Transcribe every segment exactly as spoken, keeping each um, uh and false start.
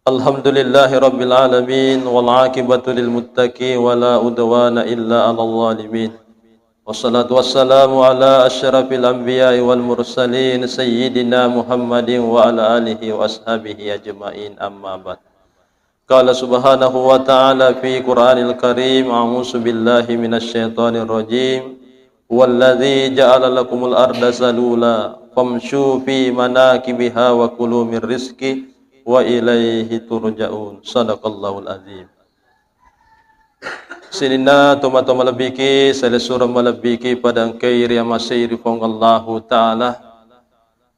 Alhamdulillahi rabbil alamin, wal aqibatu lil muttaqin, wa la udwana illa 'alal zalimin. Wassalatu wassalamu ala asyrafil anbiya'i wal mursalin, sayyidina Muhammadin wa ala alihi wa ashabihi ajma'in, amma ba'd. Qala subhanahu wa ta'ala fi Qur'anil Karim, a'udzu billahi minasy syaithanir rajim. Huwallazi ja'ala lakumul arda zalula famshu fi manakibiha wa kulu mir rizqi wa ilaihi turja'un. Sadaqallahul azim. Sininna tomatoa malebbiki, salessureng malebbiki pada engkae riamasei ri Puang Allahu Ta'ala.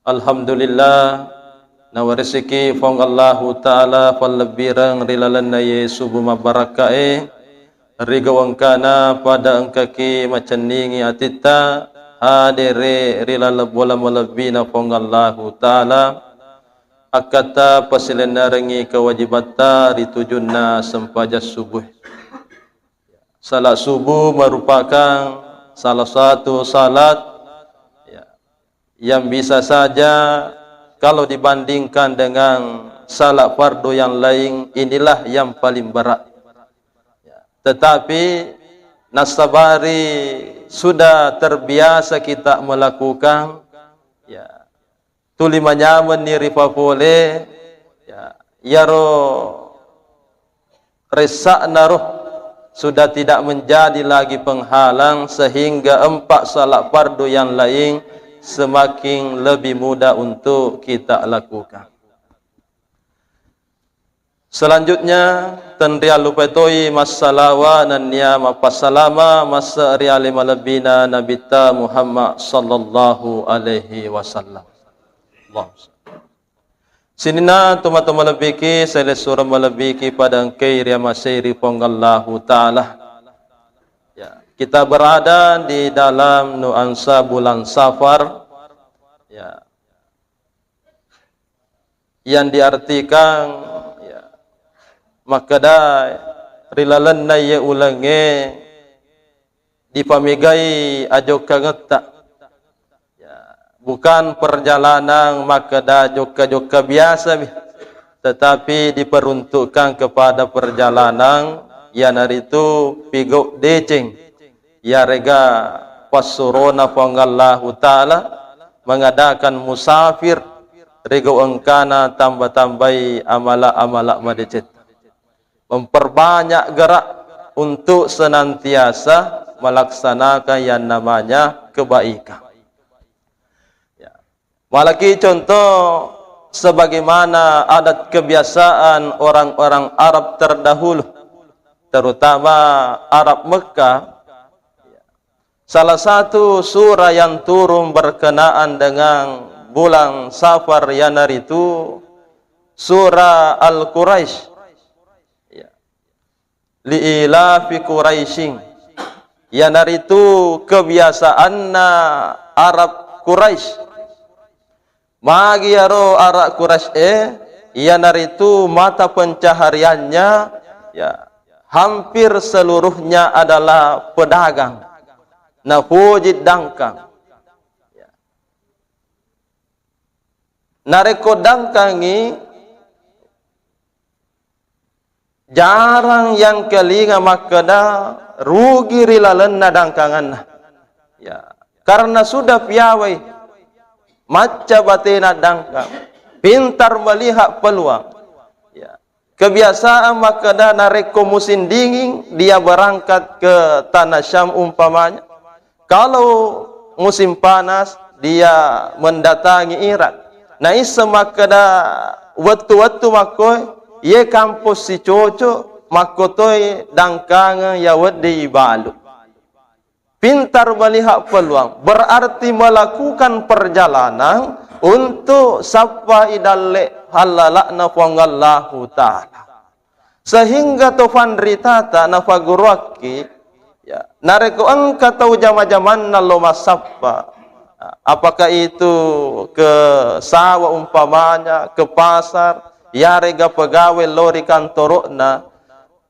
Alhamdulillah, nawarisiki Puang Allahu Ta'ala fallebbireng ri lalenna ye subu mabbarakkae, rigau engkana pada engkaki macenningi atitta hadere ri laleng bola malebbina Puang Allahu Ta'ala, akkatta pasilennerengngi kewajibatta ri tujunna sempajang subuh. Salat subuh merupakan salah satu salat, ya, yang bisa saja kalau dibandingkan dengan salat fardu yang lain, inilah yang paling berat. Ya, tetapi nasabari sudah terbiasa kita melakukan, ya, tuli manyamenni ripapole, ya, iyaro ressa'na roh sudah tidak menjadi lagi penghalang sehingga empat salat fardu yang lain semakin lebih mudah untuk kita lakukan. Selanjutnya, tenriallupai toi massalawa nennia mappasalama masse ri ale malebbina Nabitta Muhammad sallallahu alaihi wasallam. Allahumma shalli. Sininna tomatoa malebbiki, salessureng malebbiki pada engkae riamasei ri Puang Allahu Ta'ala. Ya, kita berada di dalam nuansa bulan Safar. Ya. Yang diartikan, ya, makkeda ri lalenna iye ulengnge dipamegai ajokkangetta. Ya, bukan perjalanan makkeda jokka-jokka biasa mi, tetapi diperuntukkan kepada perjalanan, iyanaritu pigau deceng, iyarega passurona Puang Allahu Ta'ala, mengadakan musafir, rigau engkana tamba-tambai amala-amala madecetta. Memperbanyak gerak untuk senantiasa melaksanakan yang namanya kebaikan. Ya. Malaki contoh sebagaimana adat kebiasaan orang-orang Arab terdahulu, terutama Arab Mekah. Salah satu surah yang turun berkenaan dengan bulan Safar, iyanaritu surah Al-Quraisy. Ya. Liilafi Quraisyin. Iyanaritu kebiasaanna Arab Quraisy. Magi iyaro Arab Quraisy e, iyanaritu mata pencahariannya, ya, hampir seluruhnya adalah pedagang. Napoji dangkang. Ya. Narekko dangkangi, jarang yang kelinga makkeda rugi ri lalenna dangkanganna. Ya, karena sudah piawai, macca batena dangkang, pintar melihat peluang. Ya, kebiasaan makkeda narekko musim dingin dia berangkat ke tanah Syam umpamanya. Kalau musim panas, dia mendatangi Irak. Naisseng makkeda wettu-wettu makkoe, iye kampong sicoco, makkotoi dangkangeng iya wedding ibalu. Pintar melihat peluang, berarti melakukan perjalanan untuk sappai dalle hallala'na Puang Allahu Ta'ala. Sehingga to fanritata nafaguruakki, ya, narekko engka tau jama-jamanna lo massappa, apakah itu ke sawah umpamanya, ke pasar, yarega pegawai lo ri kantoro'na,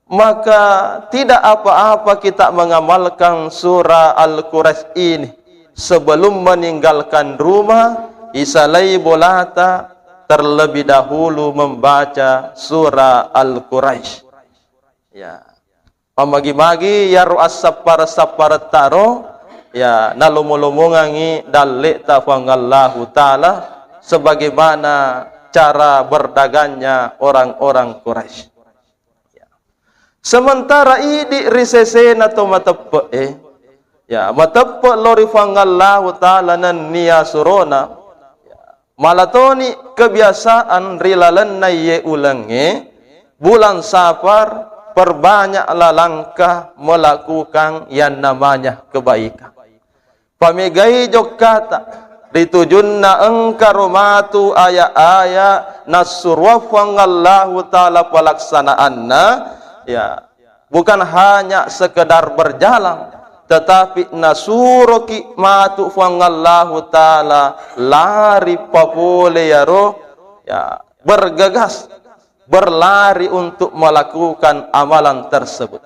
maka tidak apa-apa kita mengamalkan surah Al-Quraisy ini sebelum meninggalkan rumah, isalai bolata, terlebih dahulu membaca surah Al-Quraisy. Ya. Mamagi-magi iyaro assappara-sapparetta ro, ya, nalomo-lomongangi dalle'ta Puang Allahu Ta'ala sebagaimana cara berdagangnya orang-orang Quraisy. Ya. Sementara idi ri sesena to mateppe'e, ya, mateppe' lao ri Puang Allahu Ta'ala nennia surona, ya, malatoni kebiasaan ri lalenna iye ulengnge, bulan Safar, perbanyaklah langkah melakukan yang namanya kebaikan. Pamegai jokkata ri tujunna engkaro matu aya-aya nassuroa Puang Allahu Ta'ala pelaksanaanna, ya, bukan hanya sekedar berjalan, tetapi nasuroki matu Puang Allahu Ta'ala lari papole iyaro, ya, bergegas, berlari untuk melakukan amalan tersebut.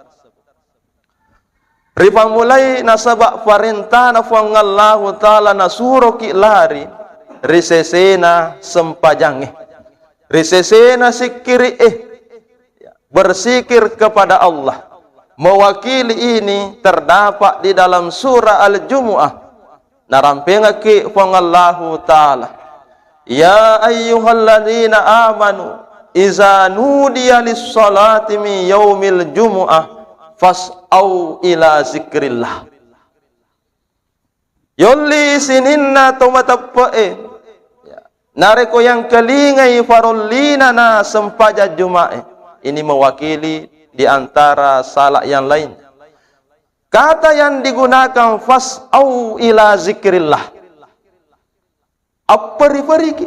Ripammulai nasaba parentana Puang Allahu Ta'ala nasuroki lari ri sesena sempajangnge, ri sesena sikkiri'e, berzikir kepada Allah. Mewakili ini terdapat di dalam surah Al-Jumu'ah. Narampengekki Puang Allahu Ta'ala, "Ya ayyuhalladzina amanu, iza nudiya lis-salati min yaumil jumu'ah, fas'au ila zikrillah." Yolli sininna to mateppe'e, ya, narekko yangkalingai farollina na sempajang Juma'e, ini mewakili di antara salah yang lain. Kata yang digunakan, "Fas'au ila zikrillah." Apperi-periki.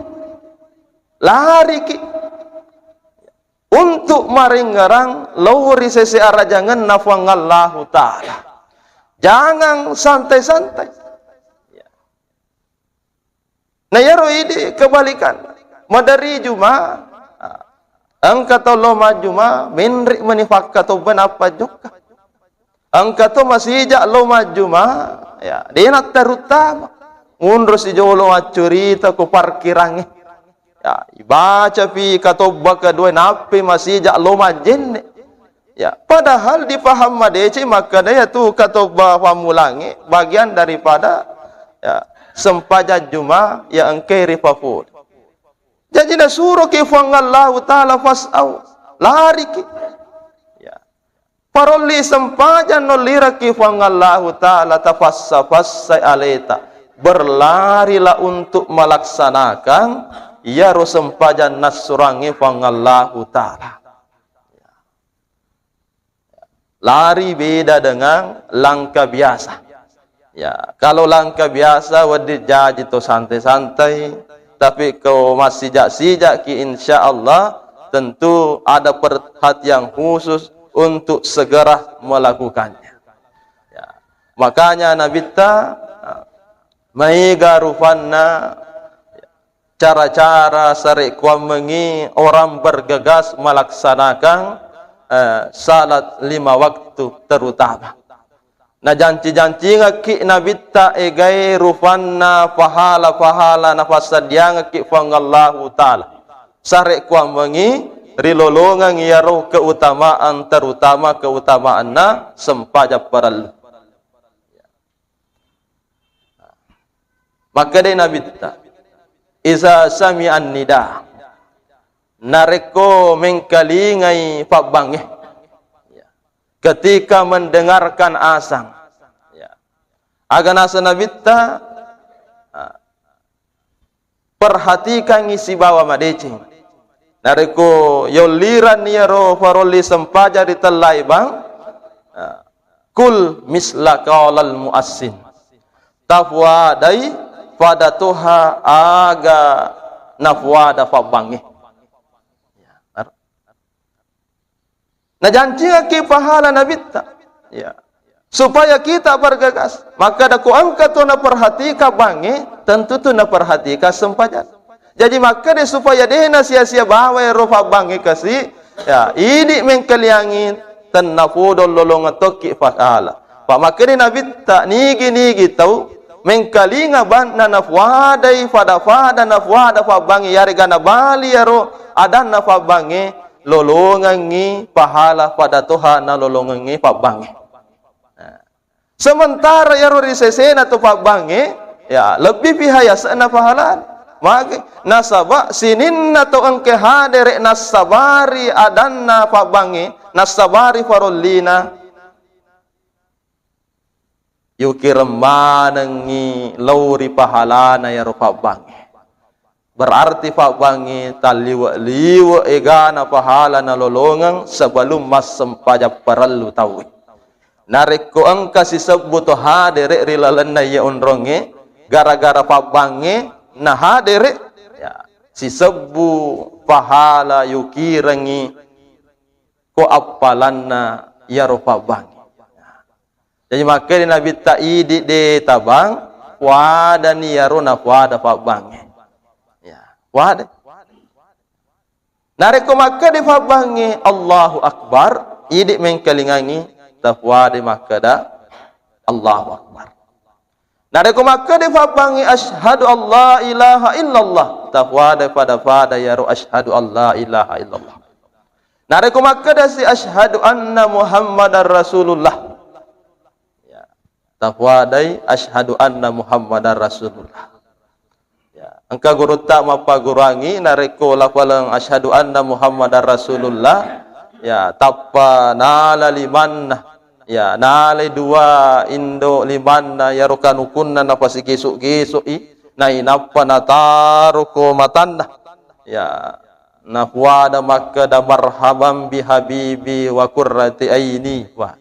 Lariki. Untuk marengngerang lao ri sese arajangenna Puang Allahu Ta'ala. Jangan santai-santai. Nah, iyaro idi kebalikan. Madari Juma, engka to lao majjuma, menri meni fakkatobba nappa jokka. Engka to masija lao majjuma, ya, dena terutama. Munro sijolo maccurita ko parkirangnge. Ya, ibacapi katobba kedua nappi masija lao majjenne. Ya, padahal dipaham madeceng makkeda iyatu katobba pammulangnge bagian daripada, ya, sempajang Juma, ya, engkai ripapole. Jaji nasuroki Puang Allahu Ta'ala, "Fas'au," lariki. Ya. Parolli sempajang nollirakki Puang Allahu Ta'ala, tafassa-fassai aleta. Berlarilah untuk melaksanakan iyaro sempajang nassurangnge Puang Allahu Ta'ala. Lari beda dengan langkah biasa. Ya, kalau langkah biasa, wedding jaji to santai-santai, tapi ko massijak-sijakki, insya Allah tentu ada perhatian khusus untuk segera melakukannya. Ya. Makanya Nabitta, maega rupanna cara-cara sarekkuammengngi orang bergegas melaksanakan, eh, salat lima waktu terutama. Najanci-jancingekki Nabitta egae rupanna pahala-pahala napassadiangekki Puang Allahu Ta'ala. Sarekkuammengngi rilolongeng iyaro keutamaan, terutama keutamaanna sempajang parellu. Makkedai Nabitta, "Iza sami'an nida," narekko mengkalingai pabbangnge, ya, ketika mendengarkan azan, ya, aga naseng Nabitta, ah, perhatikangngi sibawa madeceng. Narekko yolliranni iyaro farolli sempajang ri tellae bang, ah, kul misla qaulal muazzin. Tafuadai pada toha aga nafuada pabbangnge. Najancingekki pahala Nabitta. Ya. Supaya kita bergegas. Makkeda ko engka to naperhatika bangnge, tentu tu naperhatika sempajang. Jadi makkeda supaya de nasia-sia bawai ro pabbangnge kasi, ya, idi mengkaliangi tennapodo lolongeng tokki pahala. Pa makkeda Nabitta, nigi-nigi tau mengkalinga banna nafuadai fada-fada nafuada fabbangnge, yarega nabali iyaro adanna fabbangnge, lolongengngi pahala fada toha nalolongengngi fabbangnge. Nah. Sementara iyaro ri sesena to fabbangnge, ya, lebbi pi hayase'na pahalana. Magi? Nasaba sininna to engka hadere nassabari adanna fabbangnge, nassabari farollina, yukireng manengngi lao ri pahalana iyaro fabbangnge. Berarti fabbangnge talliwe-liwe egana pahala nalolongeng sebelum massempajang parellu tauwe. Narekko engka sisebbu to hadere ri lalenna iya onrongnge, gara-gara fabbangnge nahadere, ya, sisebbu pahala yukirengngi ko appalanna iyaro fabbangnge. Jadi makkeda Nabitta, idi de tabang, fuadani iyaro nafuada fabbangnge. Ya, fuada. Narekko makkeda fabbangnge, Allahu Akbar, idi mengkalingangngi, tafuada makkeda, Allahu Akbar. Narekko makkeda fabbangnge, asyhadu alla ilaha illallah, tafuada fada-fada iyaro asyhadu alla ilaha illallah. Narekko makkeda si asyhadu anna Muhammadar Rasulullah, ya, tafuadai asyhadu anna Muhammadar Rasulullah. Ya, engka gurutta mappaguruangngi narekko lafaleng asyhadu anna Muhammadar Rasulullah, ya, tappa nala limanna, ya, nalai dua indo limanna iyaro kanukunna napasigesu-gesui, nainappa nataro ko matanna. Ya, nafuada makkeda, marhaban bihabibi wa qurrati aini. Wah,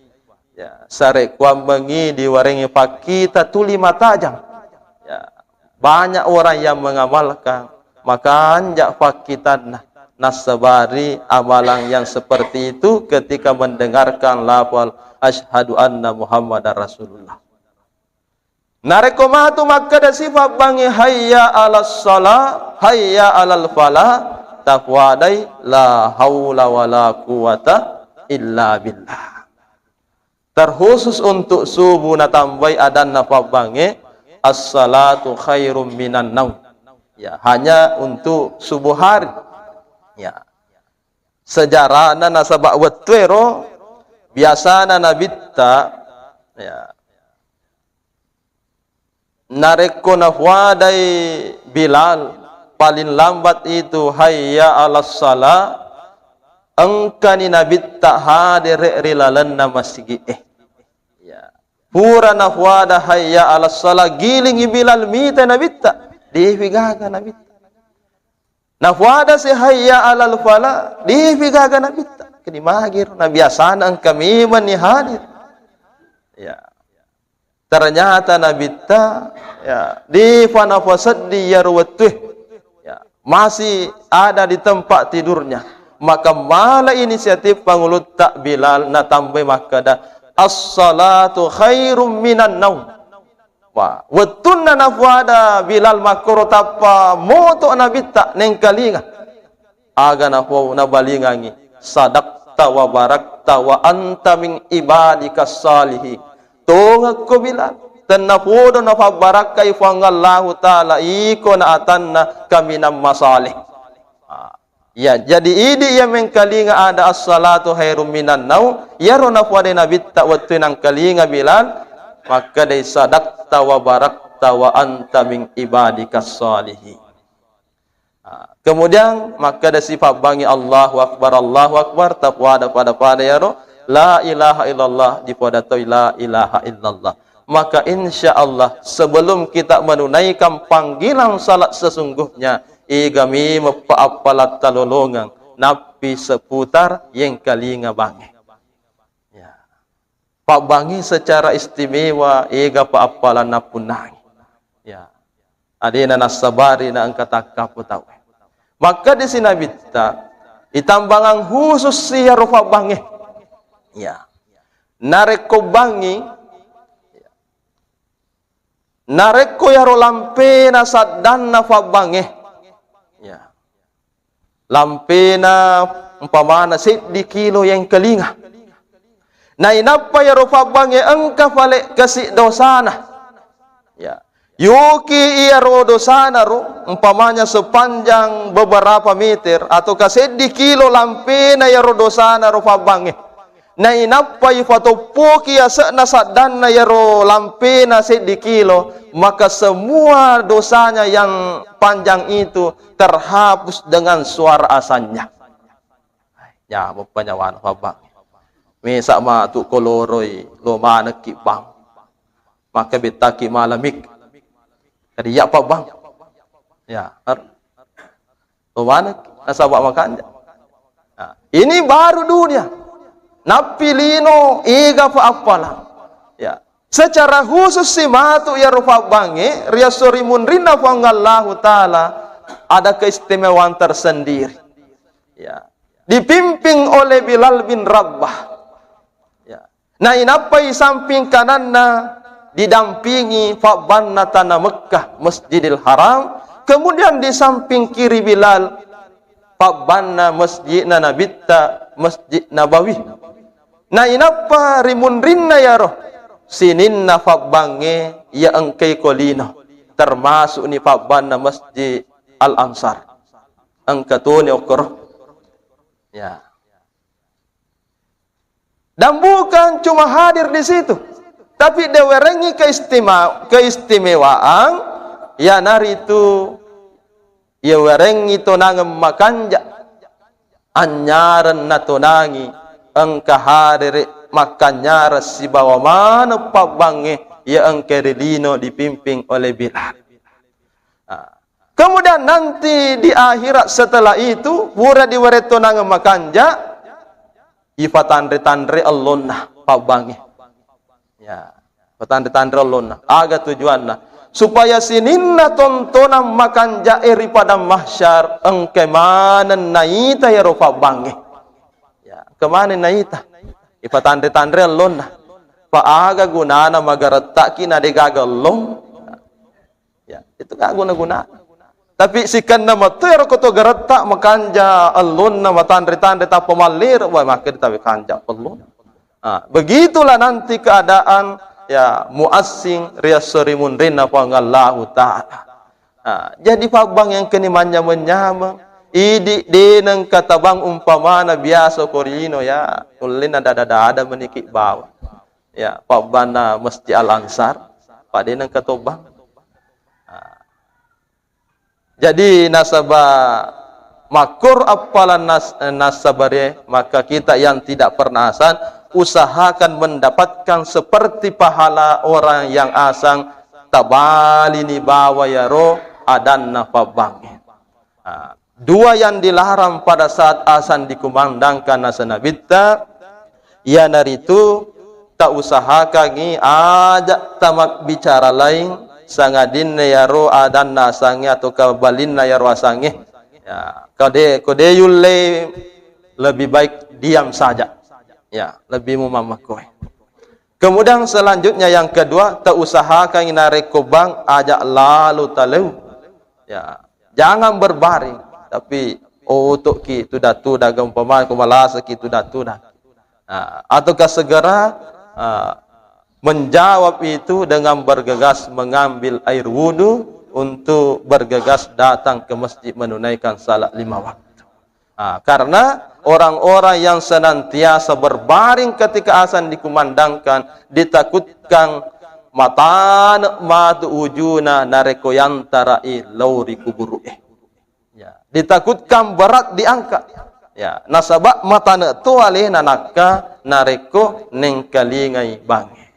ya, sarekkuammengngi diwarengngi pakkita tuli matajang. Ya, banyak orang yang mengamalkan, makanja pakkitanna nassabari amalan yang seperti itu ketika mendengarkan lafal asyhadu anna Muhammadar Rasulullah. Narekko matu makkeda si fabbangnge, hayya 'alas shalah, hayya 'alal falah, tafuadai la haula wala quwwata illa billah. Terkhusus untuk subuh natambai adanna fabbangnge, as-salatu khairum minan naum. Ya, hanya untuk subuh hari. Ya. Sejarahna nasaba wettuero biasana Nabitta, ya, narekko nafuadai Bilal, paling lambat itu hayya 'alas shalah, engkani Nabitta hadere ri lalenna masigi'e. Ya. Pura nafuada hayya 'alas shalah, gilingi Bilal mita Nabitta, defi gaga Nabitta. Nafuada si hayya 'alal falah, defi gaga Nabitta. Kedi magiro, nabiasana engka memenni hadir. Ya. Ternyata Nabitta, ya, defa nafaseddi iyaro wettue. Ya, masih ada di tempat tidurnya. Maka mala inisiatif pangulutta Bilal natambai makkeda, "As-salatu khairum minan naum." Wah, wettunna nafuada Bilal makkoro tappa moto Nabitta nengkalinga. Aga nafo-, nabalingangi, "Sadaqta wa barakta wa anta min ibadikas salihin." Tongekko Bilal, tennapodo nafabbarakkai Puang Allahu Ta'ala iko na atanna kaminang masaleh. Ah, iya, jadi idi iya mengkalinga ada as-salatu khairum minan naum, iyaro nafuadai Nabitta wettue nangkalinga Bilal, makkedai, "Sadaqta wa barakta wa anta min ibadikas salihin." Ah, kemudian makkeda si fabbangnge, "Allahu Akbar, Allahu Akbar," tafuada pada-pada iyaro, "La ilaha illallah," difuada toi, "La ilaha illallah." Maka insya Allah, sebelum kita menunaikan panggilan salat sesungguhnya, iga mi meppa appalatta lolongeng, nappi seputar yengkalinga bangnge. Ya. Pabbangngi secara istimewa, ega pa appalanna punnangi. Ya. Adena nassabari na engka takkapo tau. Makkeda si Nabitta, itambangang khusus iyaro pabbangnge. Ya. Narekko bangngi, narekko iyaro lampena saddanna pabbangnge. Ya. Lampena umpamana seddi kilo yengkalinga. Nainappa iyaro pabbangnge engka fale kasi dosana. Ya. Yuki iyaro dosanaro, umpamanya sepanjang beberapa meter atau ka seddi kilo lampena iyaro dosanaro fabbangnge. Nainappa ifatoppoki ase'na saddanna iyaro lampena seddi kilo, maka semua dosanya yang panjang itu terhapus dengan suara azannya. Ya, meppa nyawana fabbang. Mesa matu koloroi lo manekki bang. Maka bettaki malamik. Tadi ya fabbang. Ya, har. Lo manekki nasaba makanja. Nah, ini baru dunia. Nappi lino ega fa appala. Ya. Secara khusus si matu iyaro fabbangnge riasso ri munrinna Puang Allahu Ta'ala ada keistimewaan tersendiri. Ya. Dipimpin oleh Bilal bin Rabah. Ya. Nainappa i samping kananna didampingi fabbanna tanah Mekkah, Masjidil Haram, kemudian di samping kiri Bilal fabbanna masjidna Nabitta, Masjid Nabawi. Nainappa ri munrinna iyaro sininna fabbangnge iya engkai ko lino, termasukni fabbanna Masjid Al Ansar. Engka toni okkoro. Ya. Dan bukan cuma hadir di situ, tapi diwerengi keistima-, keistimewaan, iyanaritu iwerengi tonangeng makanja, anynyareng natonangi engka hadere makkanynyareng sibawa maneng pabbangnge iya engka ri lino dipimpin oleh Bilal. Ah. Kemudian nanti di akhirat setelah itu, pura diwereng tonangeng makanja, ifatanre-tanre ellonna pabbangnge. Ya, ifatanre-tanre ellonna. Aga tujuanna? Supaya sininna tontonang makanja'e ri padang mahsyar, engka maneng naita iyaro pabbangnge. Ya, engka maneng naita. Ifatanre-tanre ellonna. Pa aga gunana magarettaki na degaga ellong? Ya, itu nggak guna-guna. Tapi sikenna metto ero koto geretta makanja ellonna matanre-tanre tappa malliro, wah, maka ditawi kanja ellonna. Ah, begitulah nanti keadaan, ya, muassing riasso ri munrinna Puang Allahu Ta'ala. Ah, jadi pabbang yang keni manyameng-nyameng, idi deneng katabang umpamana biasa korino ya, ullinna dada-dada meniki bawa. Ya, pabbanna Masjid Al Ansar, padeneng katobang. Ah. Jadi nasaba makkur appalan nas-, nasabare, maka kita yang tidak pernah azan usahakan mendapatkan seperti pahala orang yang azan tabalini bawa yaro adanna pabbangnge. Ah, dua yang dilarang pada saat azan dikumandangkan naseng Nabitta, iyanaritu tausahakangngi aja tamabbicara laing sangadinna yaro adanna asangnge atau kabalinna yaro asangnge. Ya, kode, kode yulle lebih baik diam saja. Ya, lebih mumammakkoe. Kemudian selanjutnya yang kedua, tausahakangngi narekko bang aja lalo taleu. Ya, jangan berbaring, tapi otoki tuda-tuda, umpama ko malasaki tuda-tuda. Nah, ataukah segera, ah, menjawab itu dengan bergegas mengambil air wudhu untuk bergegas datang ke masjid menunaikan salat lima waktu. Ah, karena orang-orang yang senantiasa berbaring ketika azan dikumandangkan, ditakutkan matane matu ujuna narekko yantarai lao ri kuburu'e. Ya, ditakutkan berat diangkat. Ya, nasaba matane to alena nakka narekko nengkalingai bangnge.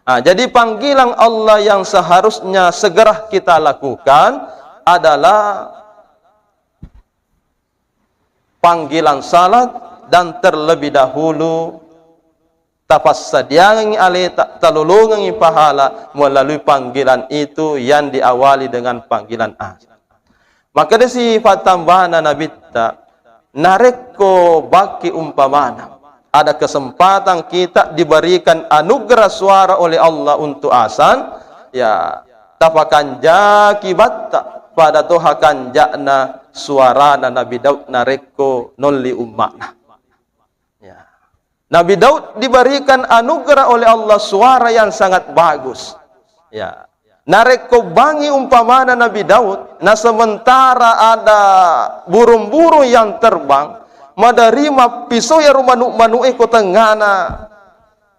Ah, jadi panggilan Allah yang seharusnya segera kita lakukan adalah panggilan salat, dan terlebih dahulu tapassadiangengngi aleta, talolongengngi pahala melalui panggilan itu yang diawali dengan panggilan azan. Maka desi fattambana Nabitta, narekko bakki umpamana ada kesempatan kita diberikan anugerah suara oleh Allah untuk azan, ya, tapakanjaki batta pada toha kanjakna suarana Nabi Daud narekko nolli umma'na. Ya. Nabi Daud diberikan anugerah oleh Allah suara yang sangat bagus. Ya. Narekko bangngi umpamana Nabi Daud, na sementara ada burung-burung yang terbang, maderi mappiso iyaro manu'-manu'e ko tengngana.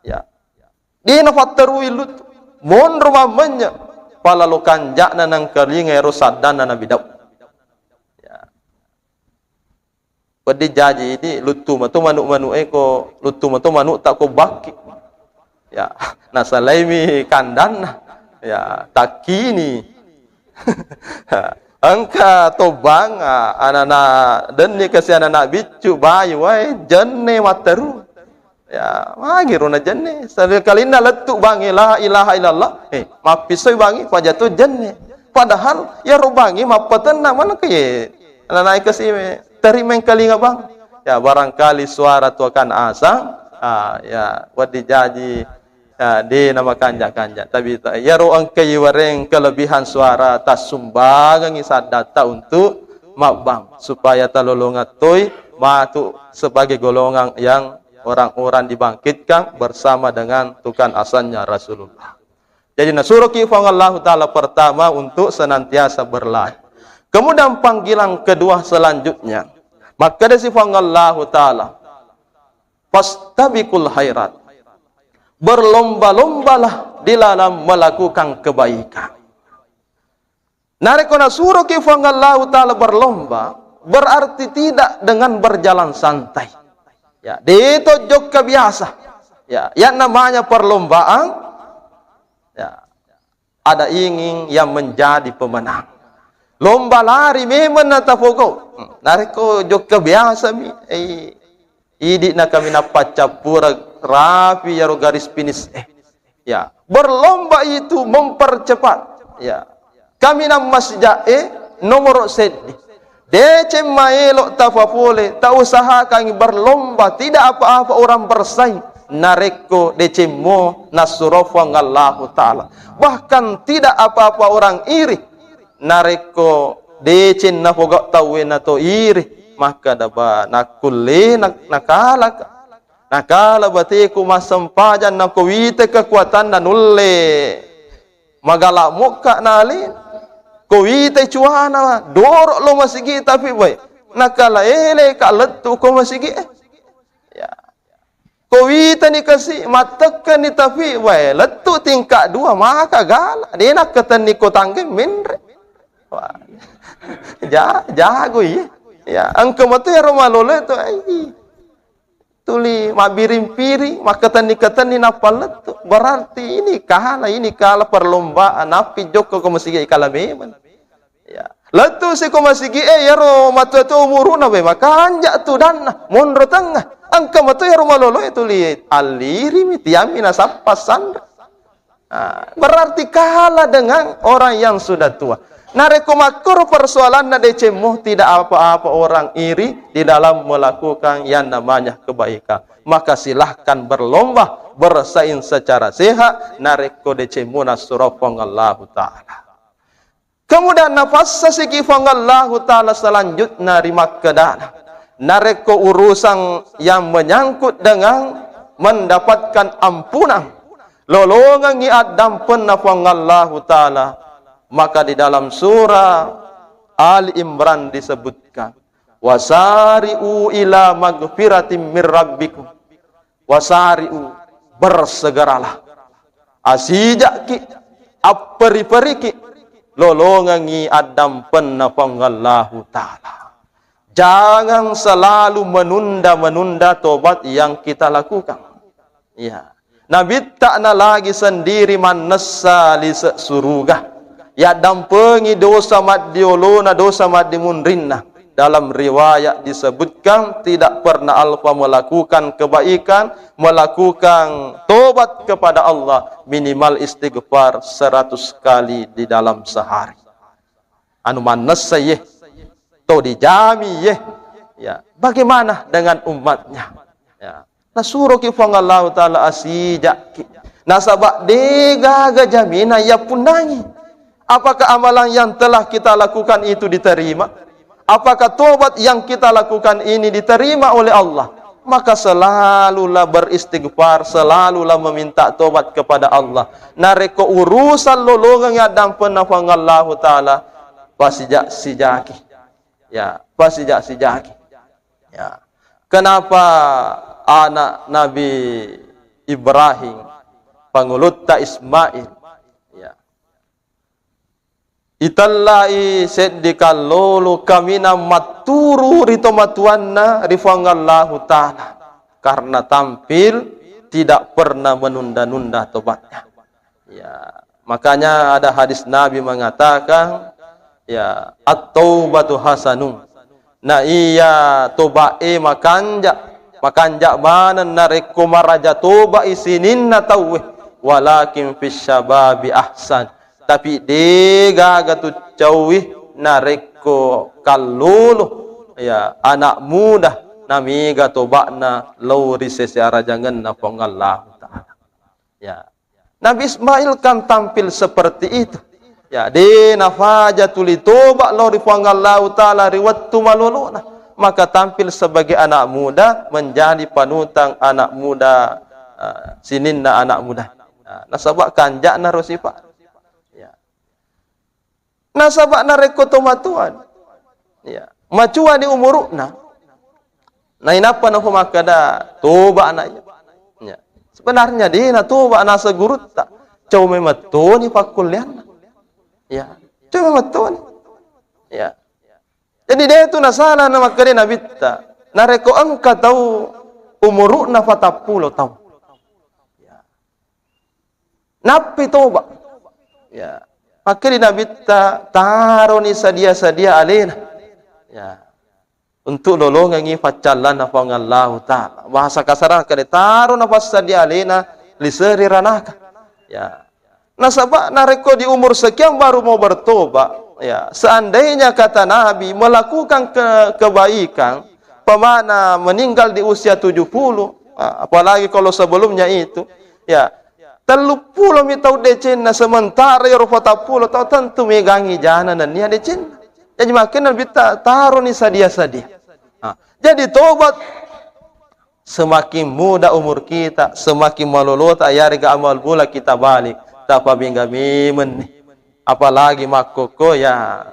Ya. De' nafatterui Lut. Monro mammenye'. Palalo kanja'na nengkalinga ero saddanna Nabi Daud. Ya. Wedding jaji idi luttu mato manu'-manu'e ko, luttu mato manu'ta ko bakki. Ya, nasalaimi kandanna. Ya, takkini. Engka tobbang, a-, anana' denni kasi anana' biccu, bayu wae, jenne matteru. Ya, magi ro na jenne. Sekkalinna lettu bangnge, la ilaha illallah. Eh, mappisoi bangnge, paja to jenne. Padahal iyaro bangnge mappatenna, manengka ye. Anana' kasi me, teri mengkalinga bang. Ya, barangkali suara tuakan asang. Ah, ya, wedding jaji, ya, de' namakanja-kanja. Tapi ta-, iyaro engka iwareng kelebihan suara, tassumbangengngi saddatta untuk mabbang, supaya talolongeng toi matu sebagai golongan yang orang-orang dibangkitkan bersama dengan tukang asannya Rasulullah. Jadi, nasuroki Puang Allahu Ta'ala pertama untuk senantiasa berlatih. Kemudian panggilan kedua selanjutnya, makkeda si Puang Allahu Ta'ala, "Fastabiqul khairat." Berlomba-lombalah di dalam melakukan kebaikan. Narekko nasuroki Puang Allahu Ta'ala berlomba, berarti tidak dengan berjalan santai. Ya, de' to jokka biasa. Ya, yang namanya perlombaan, ya, ada ingin yang menjadi pemenang. Lomba lari memang natapogau. Hmm, narekko jokka biasa mi, eh, idi'na kami nappaccappureng rapi iyaro garis finish. Eh, ya, berlomba itu mempercepat. Ya. Kami nammasija' e nomoro seddi. Deceng maelo tapapole, tausahakan berlomba, tidak apa-apa orang bersaing. Narekko decengmo nassuro Puang Allahu Ta'ala. Bahkan tidak apa-apa orang iri. Narekko deceng napogau tauwe nato iri, makkeda ba nakkulle nak-, nakalaka. Nakala bateku massempajang, nako wita kekuatanna nulle magala mokka nale. Ko wita cuana, doro lo masigi tapi bae. Nakala ele ka lettu ko masigi. Ya. Ko witani kasi mattekkani tapi wae lettu tingkat dua maka gala. De' nakkatenni ko tangge menre. Wah. Ja-, jago iya. Ya, engka matu ero malolo itu, ai. Tuli mabbiring-piring, makkatenni-katenni nappa lettu. Berarti ini kalah, ini kalah perlombaan. Nappi jokka ko masigi kala memang. Ya. Lettu si ko masigi e, iyaro matua-tua umuruna be, makanja tu danna, monro tengnga. Engka matu iyaro malolo e tuli allirimi, tiammi nasappa sanre. Ah, berarti kalah dengan orang yang sudah tua. Narekko makkoro persoalanna decemmu, tidak apa-apa orang iri di dalam melakukan yang namanya kebaikan. Maka silahkan berlomba, bersaing secara sehat, narekko decemmu nassuro Puang Allahu Ta'ala. Kemudian napassasiki Puang Allahu Ta'ala selanjutnya ri makkedana, narekko urusan yang menyangkut dengan mendapatkan ampunan, lolongengngi addampenna Puang Allahu Ta'ala, maka di dalam surah Ali Imran disebutkan, "Wasari'u ila magfiratim mir rabbikum." Wasari'u, bersegeralah. Asija'ki, apperi-periki, lolongengngi addampenna Puang Allahu Ta'ala. Jangan selalu menunda-menunda tobat yang kita lakukan. Ya. Nabitta nalagi sendiri mannessa lise suruga. Yaddampengi dosa maddiolona, dosa maddimunrinna. Dalam riwayat disebutkan, tidak pernah alfa melakukan kebaikan, melakukan tobat kepada Allah, minimal istighfar seratus kali di dalam sehari. Anu mannessa ye, to dijami ye. Ya, bagaimana dengan umatnya? Ya. Nasuroki Puang Allahu Ta'ala asija'ki. Nasaba degaga jaminan yappunnangi. Apakah amalan yang telah kita lakukan itu diterima? Apakah tobat yang kita lakukan ini diterima oleh Allah? maka selalulah beristighfar, selalulah meminta tobat kepada Allah. Narekko urusan lolongeng addampenna Puang Allahu Ta'ala, pasija-sijaki. Ya, pasija-sijaki. Ya. Kenapa anak Nabi Ibrahim, pangulutta Ismail, ya, itellai seddi kallolo kaminang matturu ri tomatuanna ri Puang Allahu Ta'ala, karena tampil tidak pernah menunda-nunda tobatnya. Ya, makanya ada hadis Nabi mengatakan, ya, "At-taubatu hasanun." Na iya tobae makanja, makanja maneng narekko maraja tobai sininna tauwe, walakin fis syababi ahsan. Tapi degaga tu cauwi narekko kallolo, ya, anak muda, namega toba'na lao ri sese arajangenna Puang Allahu Ta'ala. Ya. Nabi Ismail kan tampil seperti itu. Ya, de nafaja tuli toba lao ri Puang Allahu Ta'ala ri wettu malolona. Maka tampil sebagai anak muda, menjadi panutan anak muda, eh, sininna anak muda. Nah, nasaba kanja'na ro sifa. Ya. Nasaba narekko tomatuan, ya, macuani umuru'na, nainappa nako makkeda, "Toba anak iya." Ya. Sebenarnya de natoba naseng gurutta. Cau memettoni pakkulleanna. Ya. Cau memettoni. Ya. Jadi de tu nasala na makkeda Nabitta. Narekko engka tau umuru'na patappulo taung. Ya. Nappi toba. Ya. Makkeda Nabitta, taroni sadia-sadia alena. Ya. Untuk lolongengi paccallanna Puang Allahu Ta'ala. Bahasa kasar kade, taro na passadia alena liseri ranaka. Ya. Nasaba narekko di umur sekian baru mau bertobat, ya, seandainya kata Nabi melakukan ke-, kebaikan, pemana meninggal di usia tujuh puluh, ah, apalagi kalau sebelumnya itu, ya, telluppulo mi tau decenna, sementara iyaro patappulo tau tentu megangi jana nennia decenna. Jadi makkeda Nabitta, taroni sadia-sadia. Ah, jadi tobat semakin muda umur kita, semakin malolota, yarega amal bula kita balik, tapabingga memenni. Apalagi makkokko, ya,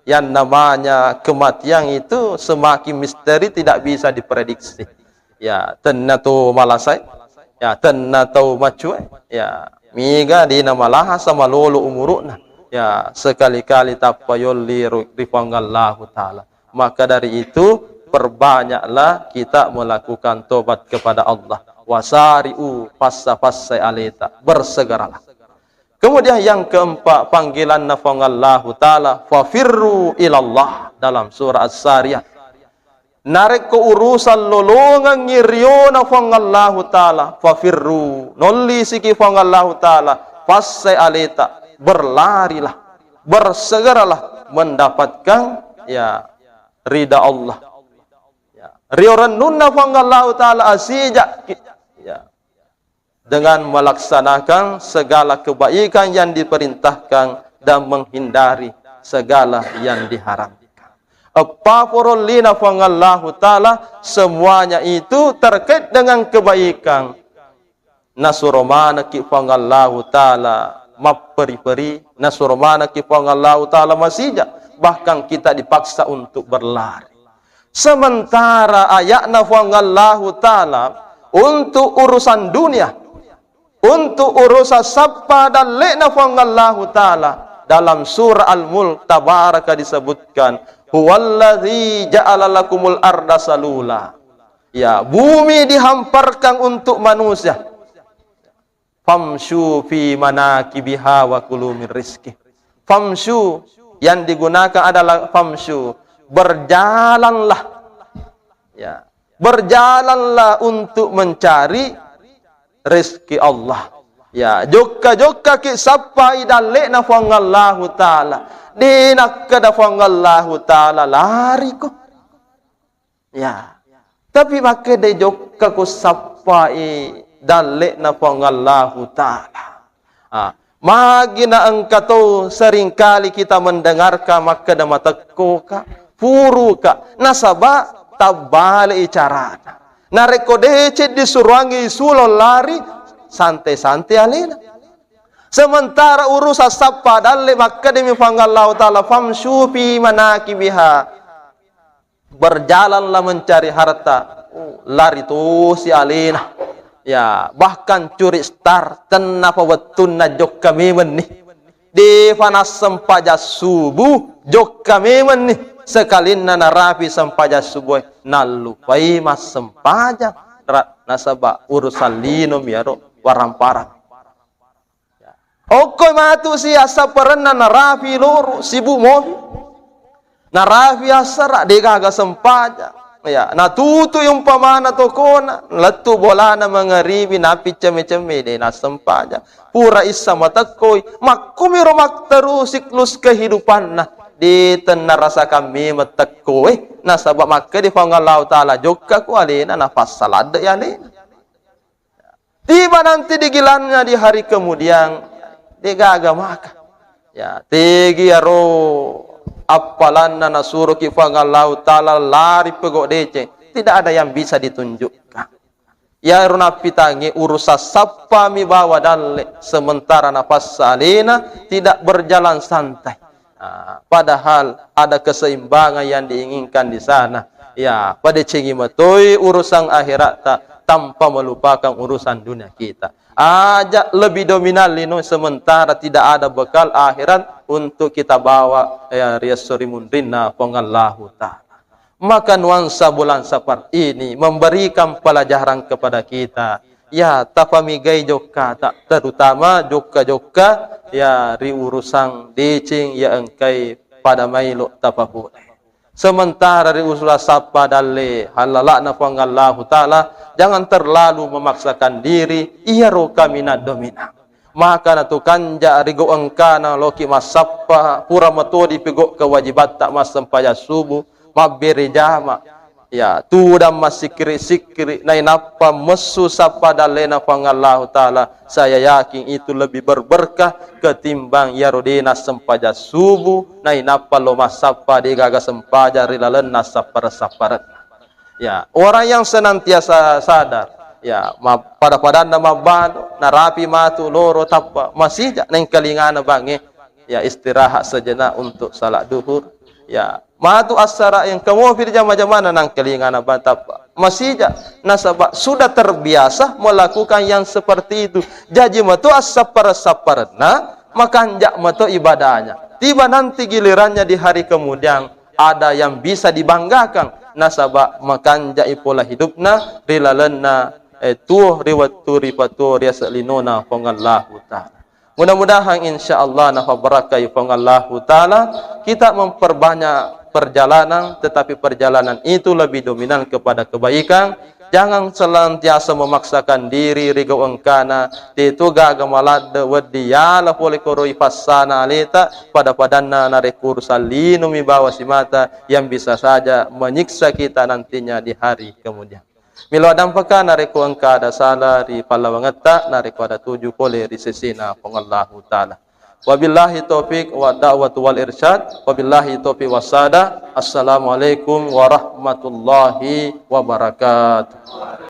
yang namanya kematian itu semakin misteri, tidak bisa diprediksi. Ya, tenna to malasai, ya, tenna tau macue, ya, miga dina malahasa malolo umuru'na. Ya, sekali-kali tappa yolli ru-, ri Puang Allahu Ta'ala. Maka dari itu, perbanyaklah kita melakukan tobat kepada Allah. Wasari'u, passa-passai aleta, bersegeralah. Kemudian yang keempat, panggilanna Puang Allahu Ta'ala, fafirru ilallah, dalam surah As-Sariyat. Narekko urusan lolongengngi riona Puang Allahu Ta'ala, fafirru, nollisiki Puang Allahu Ta'ala, passai aleta, berlarilah, bersegeralah mendapatkan, ya, rida Allah. Ya. Rio rennunna Puang Allahu Ta'ala asija ki-, ya, dengan melaksanakan segala kebaikan yang diperintahkan dan menghindari segala yang diharamkan. Eppa porollina Puang Allahu Ta'ala, semuanya itu terkait dengan kebaikan. Nasuro manekki Puang Allahu Ta'ala mapperi-peri, nasuro manekki Puang Allahu Ta'ala masija, bahkan kita dipaksa untuk berlari. Sementara aya'na Puang Allahu Ta'ala untuk urusan dunia, untuk urusan sappa dalle'na Puang Allahu Ta'ala, dalam surah Al-Mulk tabaraka disebutkan, "Huwallazi ja'ala lakumul arda salula." Ya, bumi dihamparkan untuk manusia. "Famshu fi manakibiha wa kulu min rizki." Famshu yang digunakan adalah famshu, berjalanlah. Ya, berjalanlah untuk mencari rezeki Allah. Ya, jokka-jokka ki sappai dalle'na Puang Allahu Ta'ala. Denakkeda Puang Allahu Ta'ala, "Lariko." Ya. Tapi makkeda, "Jokka ko sappai dalle'na Puang Allahu Ta'ala." Ah, magi na engka to seringkali kita mendengarkan makkeda, "Matekkoka, puruka," nasaba tabbale'i carana. Narekko deceng disuruangngi sulo lari, santai-santai alena. Sementara urusan sappa dalle, makkedami Puang Allahu Ta'ala, "Famsyu fi manakibiha." Berjalanlah mencari harta, lari tosi alena. Ya, bahkan curi star, tennapa wettunna, jokka memenni. Defa nassempajang subuh, jokka memenni. Sekalinna narapi sempajang subuh, nallupai massempajang. Ra-, nasaba urusan lino mi iyaro warang-parang. Okkoi matu si assapparenna narapi loro, sibuk mopi. Narapi assara, degaga sempajang. Ya, natutui umpamana tokona, lettu bolana mangaribi, napi cemme-cemme, de nassempajang. Pura issa matekkoi, makkumiro matteru siklus kehidupanna. De tenna rasakan memeng tekkoe, nasaba makkeda Puang Allahu Ta'ala, jokka ku alena, napassaladde alena. Tiba nanti di gilirannya di hari kemudian, degaga maka. Ya, tegi aro appalanna nasuroki Puang Allahu Ta'ala lari pegau deceng. Tidak ada yang bisa ditunjukkan. Iyaro nappitangngi urusan sappa mi bawa dalle, sementara napassa alena tidak berjalan santai. Ah, padahal ada keseimbangan yang diinginkan di sana. Ya, padecengi matoi urusan akhiratta tanpa melupakan urusan dunia kita. Aja lebih dominan lino sementara tidak ada bekal akhirat untuk kita bawa, ya, riesso ri munrinna Puang Allahu Ta'ala. Maka nuansa bulan Safar ini memberikan pelajaran kepada kita. Ya, tapamigai jokkata, terutama jokka-jokka, ya, ri urusan deceng, ya, engkai pada maelo tapapole. Sementara ri urusan sappa dalle, hallala'na Puang Allahu Ta'ala, jangan terlalu memaksakan diri, iyaro kaminang dominang. Maka natu kanja rigau engkana loki massappa, pura matodi pigau kewajibatta massempajang subuh, mabbere jama, ya, tudang massikkiri-sikkiri, nainappa messu sappa dallena Puang Allahu Ta'ala. Saya yakin itu lebih berberkah ketimbang iyaro de nassempajang subuh, nainappa lo massappa degaga sempajang ri lalenna sappare-sappare. Ya, orang yang senantiasa sadar, ya, ma-, pada-padanna mabbalo, narapi matu loro tappa, masija nengkalingana bangnge, ya, istirahat sejenak untuk salat duhur. Ya, matu assara yang kamu fir jama-jamana nengkalingana bang tappa, masija, nasaba sudah terbiasa melakukan yang seperti itu. Jaji matu assappara-sapparenna, makanja matu ibadahnya. Tiba nanti gilirannya di hari kemudian, ada yang bisa dibanggakan, nasaba makanja'i pola hidupna ri lalenna, eh, tuo ri wettu ripatuo ri ase' linona Puang Allahu Ta'ala. Mudah-mudahan insya Allah nafabarakai Puang Allahu Ta'ala, kita memperbanyak perjalanan, tetapi perjalanan itu lebih dominan kepada kebaikan. Jangan senantiasa memaksakan diri ri gau engkana, tetu gaga maladde' wedding yala pole koroi passana aleta, pada-padanna narekko urusan lino mi bawa simata yang bisa saja menyiksa kita nantinya di hari kemudian. Melo adampaka narekko engka ada sala ri pallawangetta, narekko ada tuju pole ri sesena Puang Allahu Ta'ala. Wabillahi taufiq wa da'watu wal irsyad. Wabillahi taufiq wasada. Assalamualaikum warahmatullahi wabarakatuh.